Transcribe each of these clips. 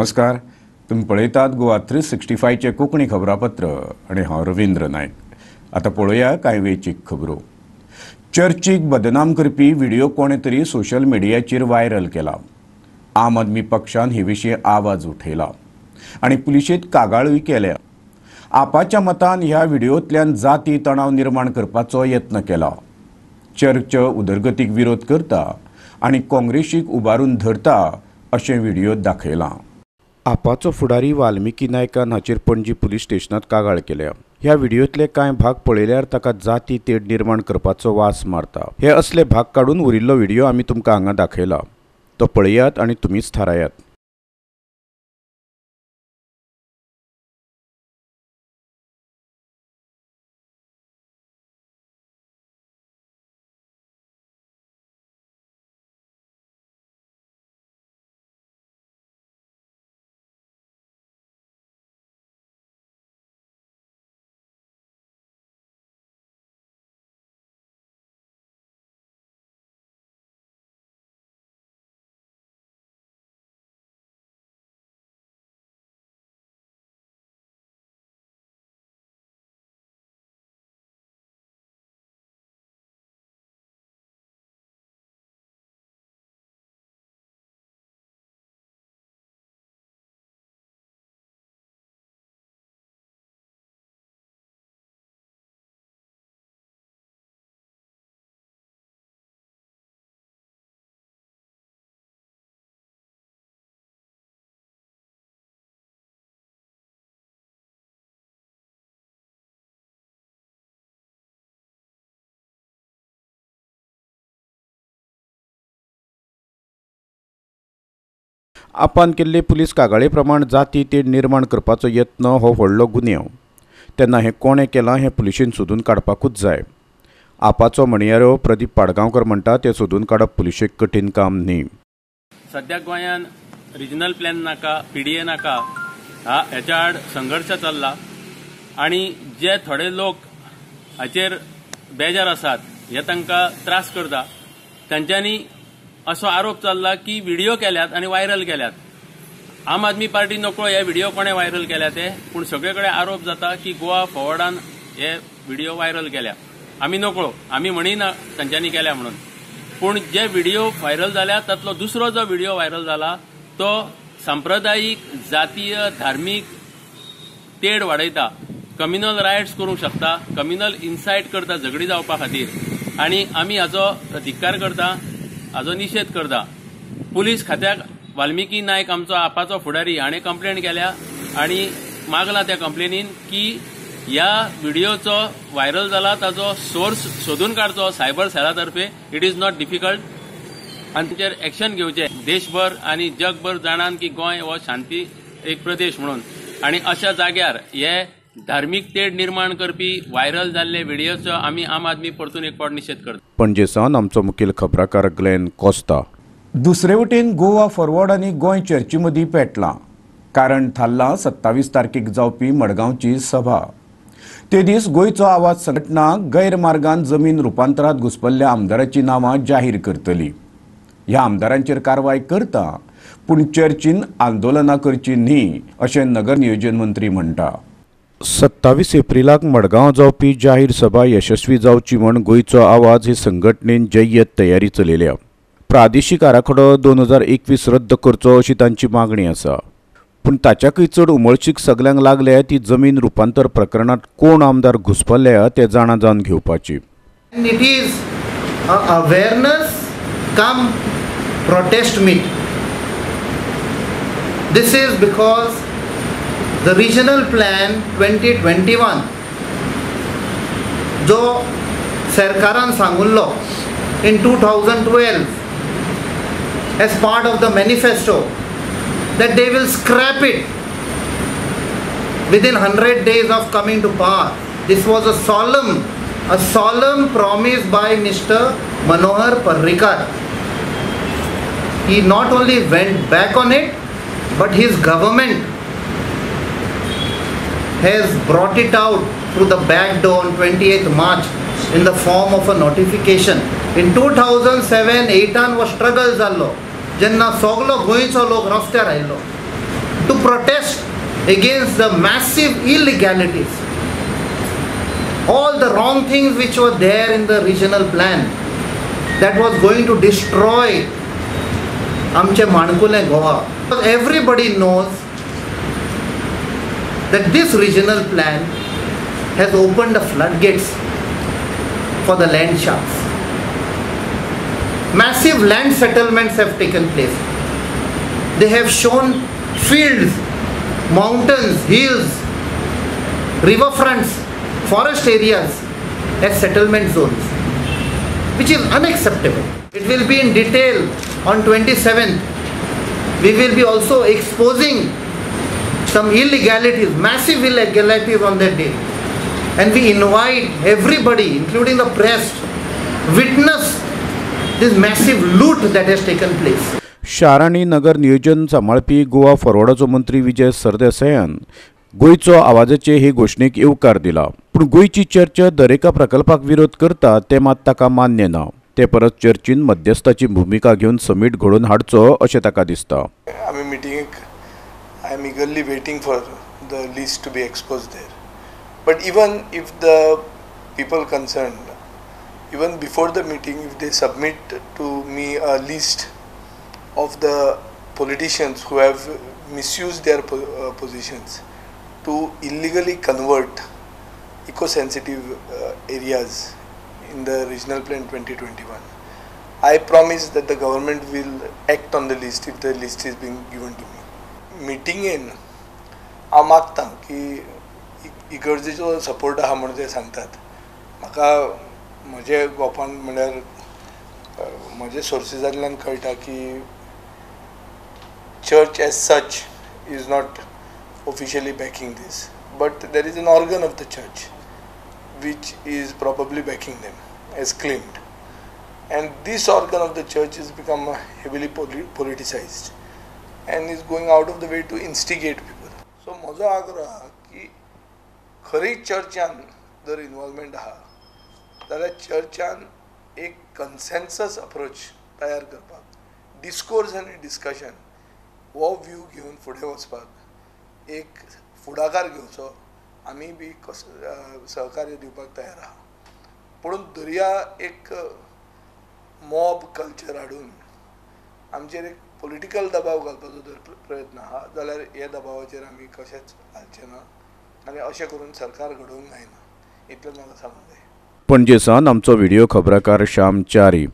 नमस्कार, तुमी पळयतात गोवा 365 कोंकणी खबरापत्र आनी हांव रवींद्र नायक। आतां पळोवया कांय वेंचीक खबरो। चर्चीक बदनाम करपी व्हिडिओ कोणे तरी सोशल मिडियाचेर व्हायरल केला। आम आदमी पक्षान हे विशीं आवाज उठयला आनी पुलिशेंत कागाळूय केल्या। आपाच्या मतान ह्या व्हिडिओंतल्यान जाती तणाव निर्माण करपाचो यत्न केला। चर्च उदरगतीक विरोध करता आनी काँग्रेसीक उबारून धरता अशें व्हिडिओत दाखयलां। आपाचो फुडारी वाल्मिकी नायकान हाचेर पणजी पुलीस स्टेशनात कागाळ केल्या। ह्या व्हिडिओतले कांय भाग पळयल्यार ताका जाती तेढ निर्माण करपाचो वास मारता। हे असले भाग काडून उरिल्लो व्हिडिओ आमी तुमकां हांगा दाखयला, तो पळयात आनी तुमीच थारायात। आपान केल्ले पुलीस कागाळे प्रमाण जाती तेढ निर्माण करपाचो यत्न हो व्हडलो गुन्यांव। तेन्ना हें कोणें केलां हें पुलिशेन सोदून काडपाकूच जाय। आपाचो म्हणयारो प्रदीप पाडगांवकर म्हणटा तें सोदून काडप पुलिशेक कठीण काम न्ही। सद्या गोंयांत रिजनल प्लॅन नाका, पीडीए नाका, हेच्या आड संघर्श चल्ला आनी जे थोडे लोक हाचेर बेजार आसात हे तांकां त्रास करता। तांच्यांनी असो आरोप चल्ला की व्हिडिओ केल्यात आनी व्हायरल केल्यात। आम आदमी पार्टी नकळो हे व्हिडिओ कोणे व्हायरल केल्या ते, पूण सगळे कडेन आरोप जाता की गोवा फॉरवर्डान हे व्हिडिओ व्हायरल केल्या। आमी नकळो, आमी म्हणिना तांच्यांनी केल्या म्हणून, पूण जे व्हिडिओ व्हायरल जाल्या तातलो दुसरो जो व्हिडिओ व्हायरल जाला तो सांप्रदायीक, जातीय, धार्मीक तेढ वाडयता, कम्युनल रायट्स करूंक शकता, कम्युनल इन्सायट करता झगडी जावपा खातीर आनी आमी हाचो धिक्कार करता, हाजो निशेध करता। पुलीस खात्याक वाल्मिकी नायक आमचो आपाचो फुडारी हाणें कंप्लेन केल्या आनी मागला त्या कंप्लेनीन की ह्या व्हिडिओचो व्हायरल जाला ताजो सोर्स सोदून काडचो सायबर सेला तर्फे। It is not difficult आनी ताचेर एक्शन घेवचें। देशभर आनी जगभर जाणान की गोंय हो शांती एक प्रदेश म्हणून आनी अशा जाग्यार हे धार्मीक तेढ निर्माण करपी व्हायरल जाल्ले व्हिडिओचो आमी आम आदमी परतून एक फावट निशेध करता। पणजे सावन आमचो मुखेल खबराकार ग्लेन कोस्ता। दुसरे वटेन गोवा फॉरवर्ड आनी गोंय चर्ची मदीं पेटलां, कारण थारलां 27 तारखेक जावपी मडगांवची सभा। ते दीस गोंयचो आवाज संघटना गैरमार्गान जमीन रुपांतरात घुसपल्ल्या आमदाराचीं नांवां जाहीर करतली। ह्या आमदारांचेर कारवाय करता, पूण चर्चीन आंदोलनां करचीं न्ही अशें नगर नियोजन मंत्री म्हणटा। 27 एप्रिलाक मडगांव जावपी जाहीर सभा यशस्वी जावची म्हण गोंयचो आवाज हे संघटनेन जय्यत तयारी चलयल्या। प्रादेशीक आराखडो 2021 रद्द करचो अशी तांची मागणी आसा, पूण ताच्याकय चड उमळशीक सगल्यांक लागल्या ती जमीन रुपांतर प्रकरणांत कोण आमदार घुसपल्या ते जाणा जावन घेवपाची। It is awareness cum protest meet. This is because the regional plan 2021 जो सरकारान सांगुल्लो in 2012 as part of the manifesto that they will scrap it within 100 days of coming to power. This was a solemn promise by Mr. Manohar Parrikar. He not only went back on it, but his government has brought it out through the back door on 28th March in the form of a notification. In 2007-8 वो struggle जाल्लो जेन्ना सगलो गोंयचो लोक रस्त्यार आयिल्लो. to protest against the massive illegalities, all the wrong things which were there in the regional plan that was going to destroy आमचे माणकुलें Goa. Everybody knows that this regional plan has opened the floodgates for the land sharks. Massive land settlements have taken place. They have shown fields, mountains, hills, riverfronts, forest areas as settlement zones, which is unacceptable. It will be in detail on 27th. We will be also exposing some illegalities, massive illegalities on that day. And we invite everybody, including the press, witness this massive loot that has taken place. शार आनी नगर नियोजन सांबाळपी गोवा फॉरवर्डाचो मंत्री विजय सरदेसायान गोंयचो आवाजाचे हे घोशणेक येवकार दिला. पूण गोंयची चर्च दरेका प्रकल्पाक विरोध करता ते मात ताका मान्य ना. ते परस चर्चीन मध्यस्थाची भुमिका घेवन समीट घडोवन हाडचो अशें ताका दिसता. आमी मिटिंगेक I am eagerly waiting for the list to be exposed there. But even if the people concerned, even before the meeting, if they submit to me a list of the politicians who have misused their positions to illegally convert eco-sensitive areas in the Regional Plan 2021, I promise that the government will act on the list if the list is being given to me. Meeting हांव मागता की इगर्जेचो support आहा म्हणून ते सांगतात. म्हाका म्हजे गोपान म्हणल्यार म्हजे सोर्सीसांतल्यान कळटा की church as such is not officially backing this, but there is an organ of the church which is probably backing them as claimed, and this organ of the church has become heavily politicized and is going out of the way to instigate people. So म्हजो आग्रह आहा की खरी चर्चान जर involvement आहा जाल्यार चर्चान एक consensus approach तयार करपाक, डिस्कोर्स आनी डिस्कशन हो व्यू घेवन फुडें वचपाक एक फुडाकार घेवचो. आमी बी सहकार्य दिवपाक तयार आहा. पूण दर्या एक मॉब कल्चर हाडून आमचेर एक पॉलिटिकल दबाव घालपाचो जर प्रयत्न आहा जाल्यार ह्या दबावाचेर आमी कशेंच घालचे ना आनी अशें करून सरकार घडोवंक जायना, इतलें म्हाका सांगूंक जाय. पणजे सावन आमचो व्हिडिओ खबराकार श्याम च्यारी.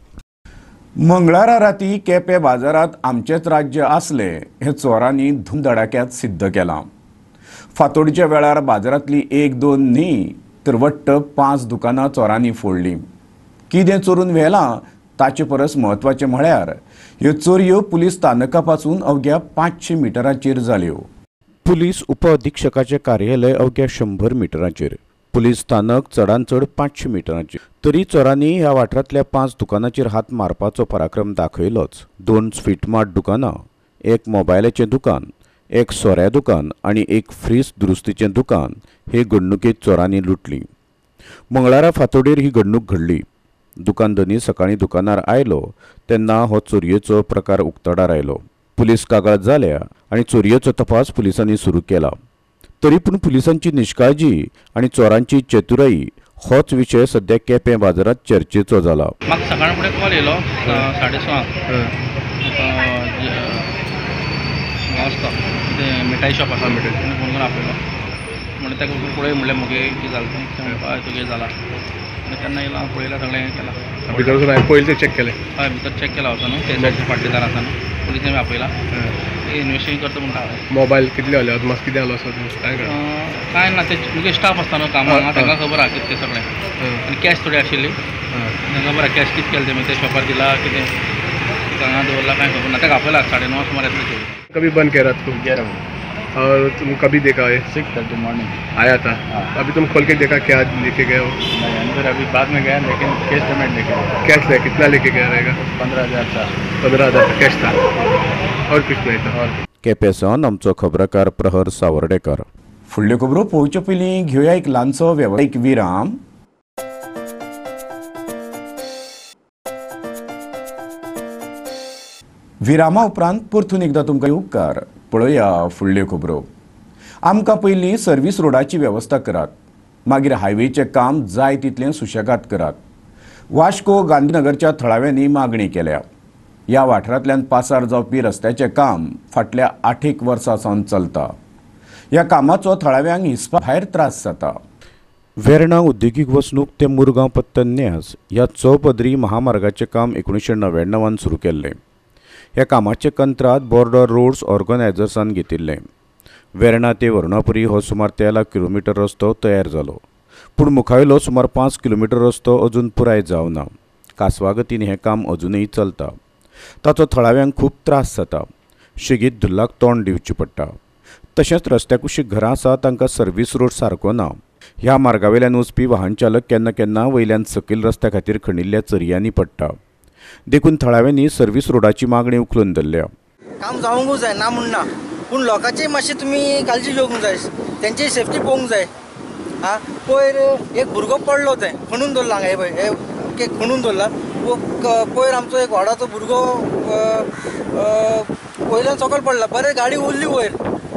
मंगळारा राती केपें बाजारांत आमचेंच राज्य आसलें हें चोरांनी धुमधडाक्यात सिद्ध केलां. फांतोडीच्या वेळार बाजारांतली एक दोन न्ही तर वट्ट 5 दुकानां चोरांनी फोडलीं. कितें चोरून व्हेलां ताचे परस म्हत्वाचें म्हळ्यार ह्यो चोरयो पुलीस स्थानका पासून अवघ्या 500 मिटरांचेर जाल्यो. पुलीस उपअधिक्षकाचें कार्यालय अवघ्या 100 मिटरांचेर, पुलीस स्थानक चडान चड 500 मिटरांचेर. तरी चोरांनी ह्या वाठारांतल्या 5 दुकानांचेर हात मारपाचो पराक्रम दाखयलोच. 2 स्वीटमार्ट दुकानां, एक मोबायलाचें दुकान, एक सोऱ्या दुकान आनी एक फ्रीज दुरुस्तीचें दुकान हे घडणुकेंत चोरांनी लुटली. मंगळारा फांतोडेर ही घडणूक घडली. दुकान धनी सकाळीं दुकानार आयलो तेन्ना हो चोरयेचो प्रकार उक्ताडार आयलो. पुलीस कागाळ जाल्या आनी चोरयेचो तपास पुलिसांनी सुरू केला. तरी पूण पुलिसांची निष्काळजी आनी चोरांची चतुराई होच विशय सध्या केपें बाजारांत चर्चेचो जाला. म्हाका सकाळ फुडें कॉल येयलो 6:30 वाजता तें मिठाई शॉप आसा तेणें फोन करून आपयलो. म्हणटा ताका पळय म्हणलें मुगे कितें जालें तें, तुगे जालां. तेन्ना येयलो हांव पळयलां सगळें केलां. भितर वचून हांवें पयलीं चॅक केलें. हय, भितर चॅक केला वचून न्हू ते सायडीन फाटल्या दार आसा न्हू, पुलिसांनी बी आपयला. इन्वेस्टिगेशन करता म्हणटा हांवें. मोबायल कितले जाले अदमास कितें जालो आसा काय कांय ना, ते मुगे स्टाफ आसता न्हू कामाक, तांकां खबर आहा कितें तें सगळें. आनी कॅश थोडी आशिल्ली, तांकां खबर आहा कॅश कितें केलें तें, ते शॉपार दिला कितें हांगा दवरला कांय खबर ना. ताका आपयला 9:30 सुमार येतले चोरी. कभी बंद किया रात को 11 बजे. और तुम कभी देखा है? 6:30 मॉर्निंग आया था. अभी तुम खोल के देखा क्या लेके गए हो? नहीं, अंदर अभी बाद में गया, लेकिन कैश पेमेंट लेके गया. कैश ले कितना लेके गया रहेगा? 15,000 था. 15,000 कैश था और कुछ नहीं था. और केपें सावन आमचो खबराकार प्रहर सावर्डेकर. फुडल्यो खबरो पळोवचे पयलीं घेवया एक ल्हानसो वेवसायीक विराम. विरामा उपरांत परतून एकदां तुमकां उपकार. पळोवया फुडल्यो खबरो. आमकां पयलीं सर्वीस रोडाची वेवस्था करात, मागीर हायवेचें काम जाय तितलें सुशेगाद करात. वास्को गांधीनगरच्या थळाव्यांनी मागणी केल्या. ह्या वाठारांतल्यान पासार जावपी रस्त्याचें काम फाटल्या 8 वर्सां सावन चलता. ह्या कामाचो थळाव्यांक हिसपा भायर त्रास जाता. वेर्णा उद्देगीक वसणूक ते मुरगांव पत्तन न्यास ह्या चौपदरी महामार्गाचें काम 1999 सुरू केल्लें. ह्या कामाचें कंत्राट बॉर्डर रोड्स ऑर्गनायझर्सान घेतिल्लें. वेर्णा ते वरुणापुरी हो सुमार 13 किलोमिटर रस्तो तयार जालो, पूण मुखावयलो सुमार 5 किलोमिटर रस्तो अजून पुराय जावना. कासवागतीन हें काम अजूनय चलता. ताचो थळाव्यांक खूब त्रास जाता. शेगीत धुल्लाक तोंड दिवचें पडटा. तशेंच रस्त्या कुशीक घरां आसा तांकां सर्वीस रोड सारको ना. ह्या मार्गावेल्यान वचपी वाहन चालक केन्ना केन्ना वयल्यान सकयल रस्त्या खातीर खणिल्ल्या चरयांनी पडटा. देखून थळाव्यांनी सर्वीस रोडाची मागणी उखलून धरल्या. काम जावंकूच जाय ना म्हूण ना, पूण लोकांची मातशी तुमी काळजी घेवंक जाय, तेंची सेफ्टी पळोवंक जाय. आं, पयर एक भुरगो पडलो, तें खणून दवरला हांगा, हे पळय हे खणून दवरला. पयर आमचो एक वाडाचो भुरगो वयल्यान सकयल पडला, बरें गाडी उरली वयर,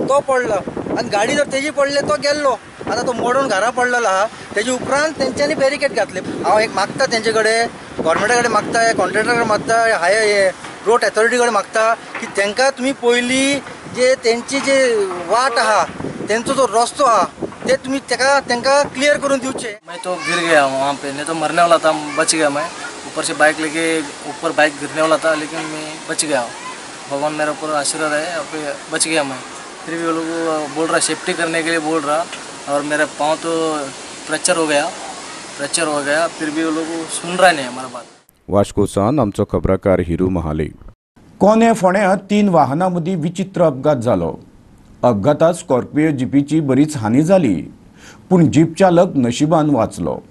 तो पडलो आनी गाडी जर तेजी पडली तो गेल्लो. आतां तो मोडून घरा पडलेलो आहा. तेजे उपरांत तेंच्यांनी बॅरिकेड घातले. हांव एक मागता तेंचे कडेन, गोवोरमेंटा कडेन मागता, कॉन्ट्रॅक्टरा कडेन मागता, हाय रोड अथॉरिटी कडेन मागता की तांकां तुमी पयलीं जे तेंची जे वाट आहा, तेंचो जो रस्तो आहा, ते तुमी ताका तांकां क्लियर करून दिवचे. मैं तो गिर गया वहाँ पे, नहीं तो मरने वाला था, बच गया मैं. ऊपर से बाइक लेके ऊपर बाइक गिरने वाला था, लेकिन मैं बच गया. भगवान मेरे ऊपर आशीर्वाद है, बच गया मैं. फिर भी वो लोग बोल रहा सेफ्टी करने के लिए बोल रहा, और मेरा पाँव तो फ्रैक्चर हो गया, फ्रैक्चर हो गया, फिर भी वो लोग सुन रहा नहीं हमारा बात. वास्को सावन आमचो खबराकार हिरू महाले. कोने फोंड्या 3 वाहनां मदीं विचित्र अपघात जालो. अपघातात स्कॉर्पियो जिपीची बरीच हानी जाली, पूण जीप चालक नशिबान वाचलो.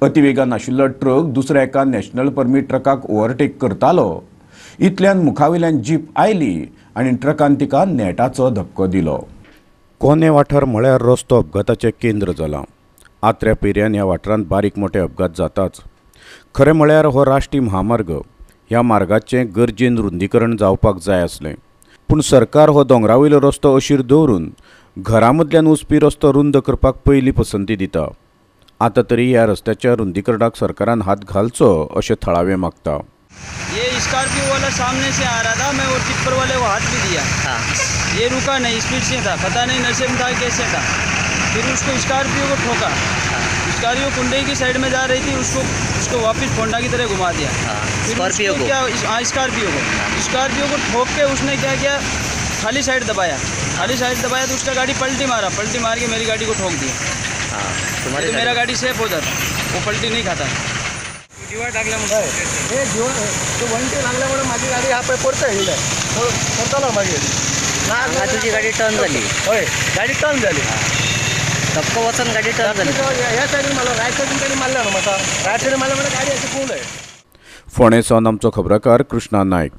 अतिवेगान आशिल्लो ट्रक दुसऱ्या एका नॅशनल परमीट ट्रकाक ओव्हरटेक करतालो. इतल्यान मुखावयल्यान जीप आयली आनी ट्रकान तिका नेटाचो धपको दिलो. कोने वाठार म्हळ्यार रस्तो अपघाताचें केंद्र जालां. आत्र्या पेऱ्यान ह्या वाठारांत बारीक मोठे अपघात जाताच. खरें म्हळ्यार हो राष्ट्रीय महामार्ग. ह्या मार्गाचें गरजेन रुंदीकरण जावपाक जाय आसलें, पूण सरकार हो दोंगरावयलो रस्तो अशीर दवरून घरां मदल्यान वचपी रस्तो रुंद करपाक पयली पसंती दिता. आतां तरी ह्या रस्त्याच्या रुंदीकरणाक सरकारान हात घालचो अशें थळावे मागता. ये स्कॉर्पियो वाला सामने से आ रहा था, मैं वो टिप्पर वाले को हाथ भी दिया, ये रुका नहीं, स्पीड से था, पता नहीं नशे में था कैसे था. फिर उसको स्कॉर्पियो को ठोका, स्कॉर्पियो कुंडई की साइड में जा रही थी, उसको उसको वापस फोंडा की तरह घुमा दिया. फिर स्कॉर्पियो को क्या, हाँ स्कॉर्पियो को, स्कॉर्पियो को ठोक के उसने क्या किया, खाली साइड दबाया, खाली साइड दबाया तो उसका गाड़ी पलटी मारा, पलटी मार के मेरी गाड़ी को ठोक दिया. तो मेरा गाड़ी सेफ हो जाता, वो पलटी नहीं खाता. डिवायड लागल्यामुळे हे जीवन तो वंटी लागल्यामुळे माझी गाडी हा परत येईल परताला मागीर तुझी गाडी टर्न झाली. हय, गाडी टर्न झाली, धपको वचून गाडी टर्न झाली. ह्या सायडीन मारलो, रायट सायडीन ताणी मारला न्हू म्हाका, रायट सायडीन मारल्या म्हणल्यार गाडी अशी फूल आहे. फोंडें सावन आमचो खबराकार कृष्णा नायक.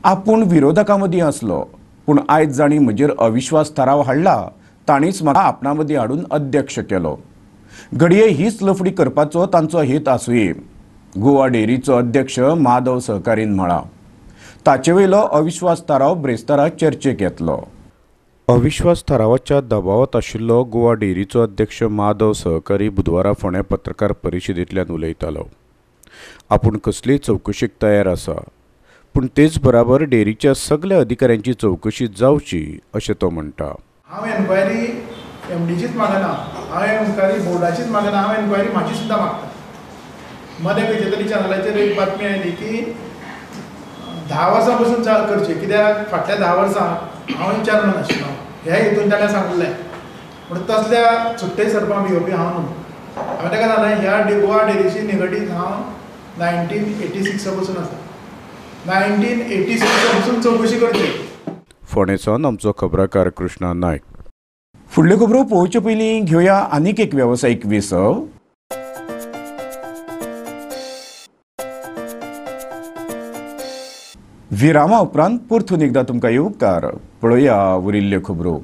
आपूण विरोधकां मदीं आसलो, पूण आयज जांणी म्हजेर अविश्वास थाराव हाडला तांणीच म्हाका आपणा मदीं हाडून अध्यक्ष केलो. घडये हीच लफडी करपाचो तांचो हेत आसुये, गोवा डेअरीचो अध्यक्ष माधव सहकारीन म्हळां. ताचे वयलो अविश्वास थाराव ब्रेस्तारा चर्चेक येतलो. अविश्वास थारावाच्या दबावांत आशिल्लो गोवा डेअरीचो अध्यक्ष माधव सहकारी बुधवारा फोंड्या पत्रकार परिशदेंतल्यान उलयतालो. आपूण कसलीय चवकशेक तयार आसा, पूण तेच बराबर डेअरीच्या सगल्या अधिकाऱ्यांची चवकशी जावची अशें तो म्हणटा. हांव एन्क्वायरी एमडीचीच मागना, हांव एन्क्वायरी बोर्डाचीच मागना, हांव एन्क्वायरी म्हाजी सुद्दां मागता. मदें खंयच्या तरी चॅनलाचेर एक बातमी आयली की 10 वर्सां पसून चालू करची, कित्याक फाटल्या 10 वर्सां हांव चेअरमॅन आशिल्लो ह्या हितून ताणें सांगलें. पूण तसल्या चुट्टे सरपां भियोपी हांव न्हू. हांवें ताका सांगलें ह्या गोवा डेअरीशी निगडीत हांव 1986 पसून आसा, 1986 पसून चवकशी करची. फोंडें सावन आमचो खबराकार कृष्णा नायक. फुडल्यो खबरो पळोवचे पयलीं घेवया आनीक एक वेवसायीक विसव. विरामा उपरांत परतून एकदां तुमकां येवकार. पळोवया उरिल्ल्यो खबरो.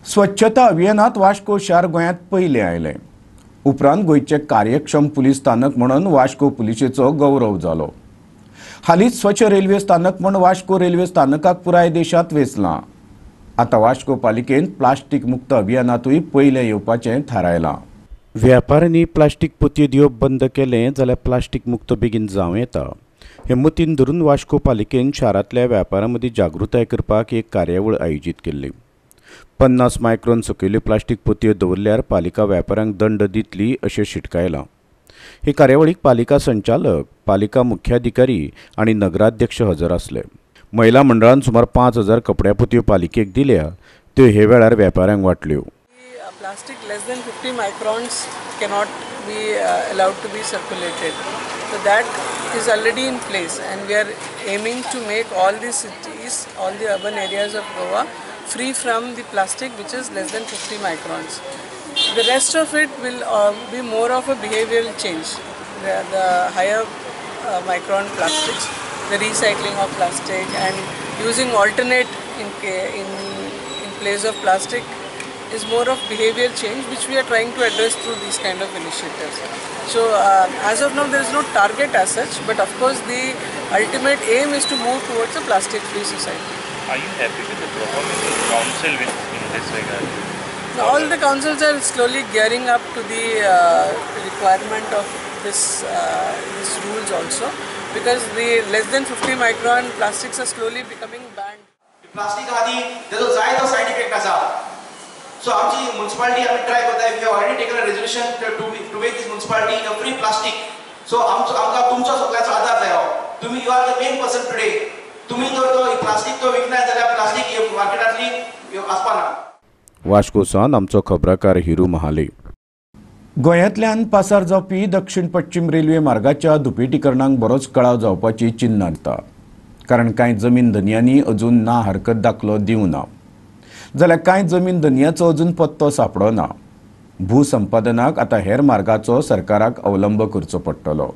स्वच्छता अभियानांत वास्को शार गोंयांत पयलें आयलें. उपरांत गोंयचें कार्यक्षम पुलीस स्थानक म्हणून वास्को पुलिशेचो गौरव जालो. हालींच स्वच्छ रेल्वे स्थानक म्हूण वास्को रेल्वे स्थानकाक पुराय देशांत वेंचलां. आतां वास्को पालिकेन प्लास्टीक मुक्त अभियानांतूय पयलें येवपाचें थारायलां. व्यापाऱ्यांनी प्लास्टीक पोतयो दिवप बंद केलें जाल्यार प्लास्टीक मुक्त बेगीन जावं येता हें मतीन धरून वास्को पालिकेन शारांतल्या व्यापाऱ्यां मदीं जागृताय करपाक एक कार्यावळ आयोजीत केल्ली. 50 मायक्रॉन सकयल्यो प्लास्टीक पोतयो दवरल्यार पालिका व्यापाऱ्यांक दंड दितली अशें शिटकायलां. हे कार्यावळीक पालिका संचालक, पालिका मुख्याधिकारी आनी नगराध्यक्ष हजर आसले. महिला मंडळान सुमार 5000 कपड्या पोतयो पालिकेक दिल्या, त्यो हे वेळार व्यापाऱ्यांक वांटल्यो. Plastic less than 50 microns cannot be allowed to be circulated. So that is already in place, and we are aiming to make all the cities, all the urban areas of Goa free from the plastic which is less than 50 microns. The rest of it will be more of a behavioral change. The higher micron plastics, the recycling of plastic and using alternate in place of plastic is more of behavior change, which we are trying to address through these kind of initiatives. So as of now there is no target as such, but of course the ultimate aim is to move towards a plastic-free society. Are you happy with the performance of the council in this regard? Now, all the councils are slowly gearing up to the requirement of this rules also, because the less than 50 micron plastics are slowly becoming banned. Plastic आदी तेजो जाय तो side effect आसा. So आमची municipality आमी try करता. We have already taken a resolution to make this municipality a free plastic. So आमकां तुमचो सगळ्याचो आदार जाय. तुमी you are the main person today. तुमी जर तो प्लास्टीक तो विकनाय जाल्यार प्लास्टीक मार्केटांतली आसपा ना. वास्को सावन आमचो खबराकार हिरू महाले. गोंयांतल्यान पासार जावपी दक्षिण पश्चिम रेल्वे मार्गाच्या दुपेटीकरणाक बरोच कळाव जावपाची चिन्ह येता, कारण कांय जमीन धनयांनी अजून ना हरकत दाखलो दिवना, जाल्यार कांय जमीन धनयाचो अजून पत्तो सांपडना. भूसंपादनाक आतां हेर मार्गाचो सरकाराक अवलंब करचो पडटलो.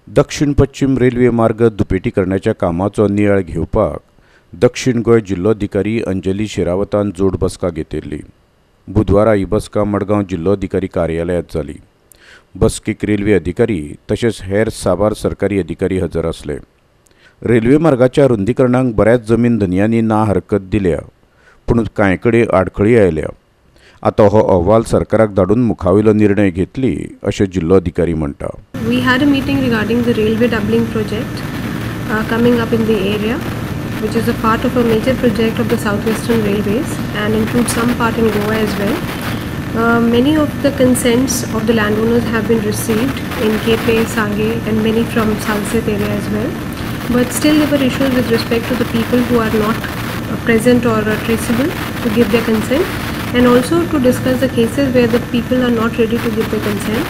दक्षिण पश्चिम रेल्वे मार्ग दुपेटीकरणाच्या कामाचो नियाळ घेवपाक दक्षिण गोंय जिल्लोधिकारी अंजली शेरावतान जोड बसका घेतिल्ली. बुधवारा ही बसका मडगांव जिल्लोधिकारी कार्यालयांत जाली. बसकेक रेल्वे अधिकारी तशेंच हेर साबार सरकारी अधिकारी हजर आसले. रेल्वे मार्गाच्या रुंदीकरणाक बऱ्याच जमीन धनयांनी ना हरकत दिल्या, पूण कांय कडेन आडखळी आयल्या. आतां हो अहवाल सरकाराक धाडून मुखावेलो निर्णय घेतली अशें जिल्लोधिकारी म्हणटा. We had a meeting regarding the railway doubling project coming up in the area, which is a part of a major project of the Southwestern Railways and includes some part in Goa as well. Many of the consents of the landowners have been received in Kepe, Sange and many from Salsette area as well. But still there were issues with respect to the people who are not present or traceable to give their consent, and also to discuss the cases where the people are not ready to give their consent.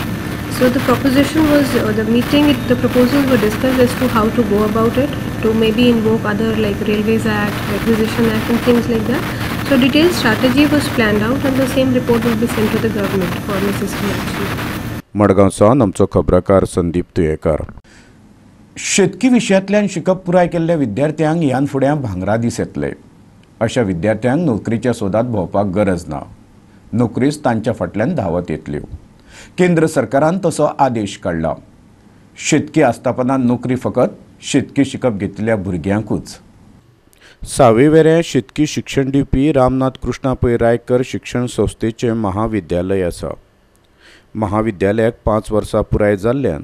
So the proposition was, the meeting, the proposals were discussed as to how to go about it, to maybe invoke other like Railways Act, Requisition Act and things like that. So detailed strategy was planned out and the same report will be sent to the government for necessary action. Madgaon सावन आमचो खबराकार संदीप तुयेकार. शेतकी विशयांतल्यान शिकप पुराय केल्ल्या विद्यार्थ्यांक ह्यान फुडें भांगरा दीस येतले. अशा विद्यार्थ्यांक नोकरीच्या सोदांत भोंवपाक गरज ना, नोकरीच तांच्या फाटल्यान धांवत येतल्यो. केंद्र सरकारान तसो आदेश काडला. शेतकी आस्थापनान नोकरी फकत शेतकी शिकप घेतिल्ल्या भुरग्यांकूच. सावेवेऱ्या शेतकी शिक्षण दिवपी रामनाथ कृष्णा पै रायकर शिक्षण संस्थेचें महाविद्यालय आसा. महाविद्यालयाक 5 वर्सां पुराय जाल्ल्यान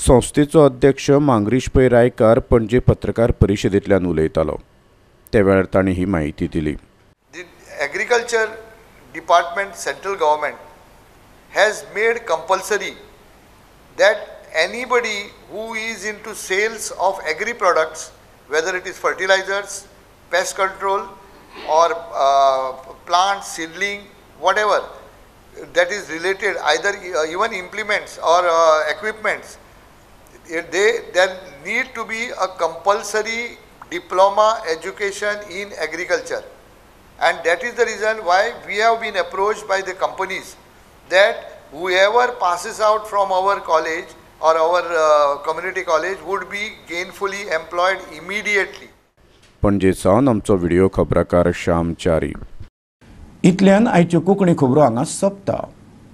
संस्थेचो अध्यक्ष मांगरीश पै रायकार पणजे पत्रकार परिशदेंतल्यान उलयतालो. त्या वेळार तांणी ही माहिती दिली. Agriculture department central government has made compulsory that anybody who is into sales of agri products, whether it is fertilizers, pest control or plant seedling, whatever that is related, either even implements or equipments, there need to be a compulsory diploma education in agriculture. And that is the reason why we have been approached by the companies that whoever passes out from our college or our community college would be gainfully employed immediately. Panaji सावन आमचो video खबराकार Shyam Chari. इतल्यान आयच्यो कोंकणी खबरो हांगा सोंपता.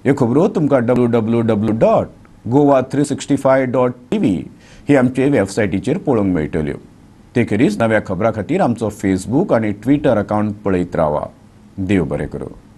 ह्यो खबरो तुमकां www.goa365.tv ही आमचे वेबसायटीचेर पळोवंक मेळटल्यो. ते खेरीज नव्या खबरां खातीर आमचो फेसबूक आनी ट्विटर अकावंट पळयत रावा. देव बरें करूं.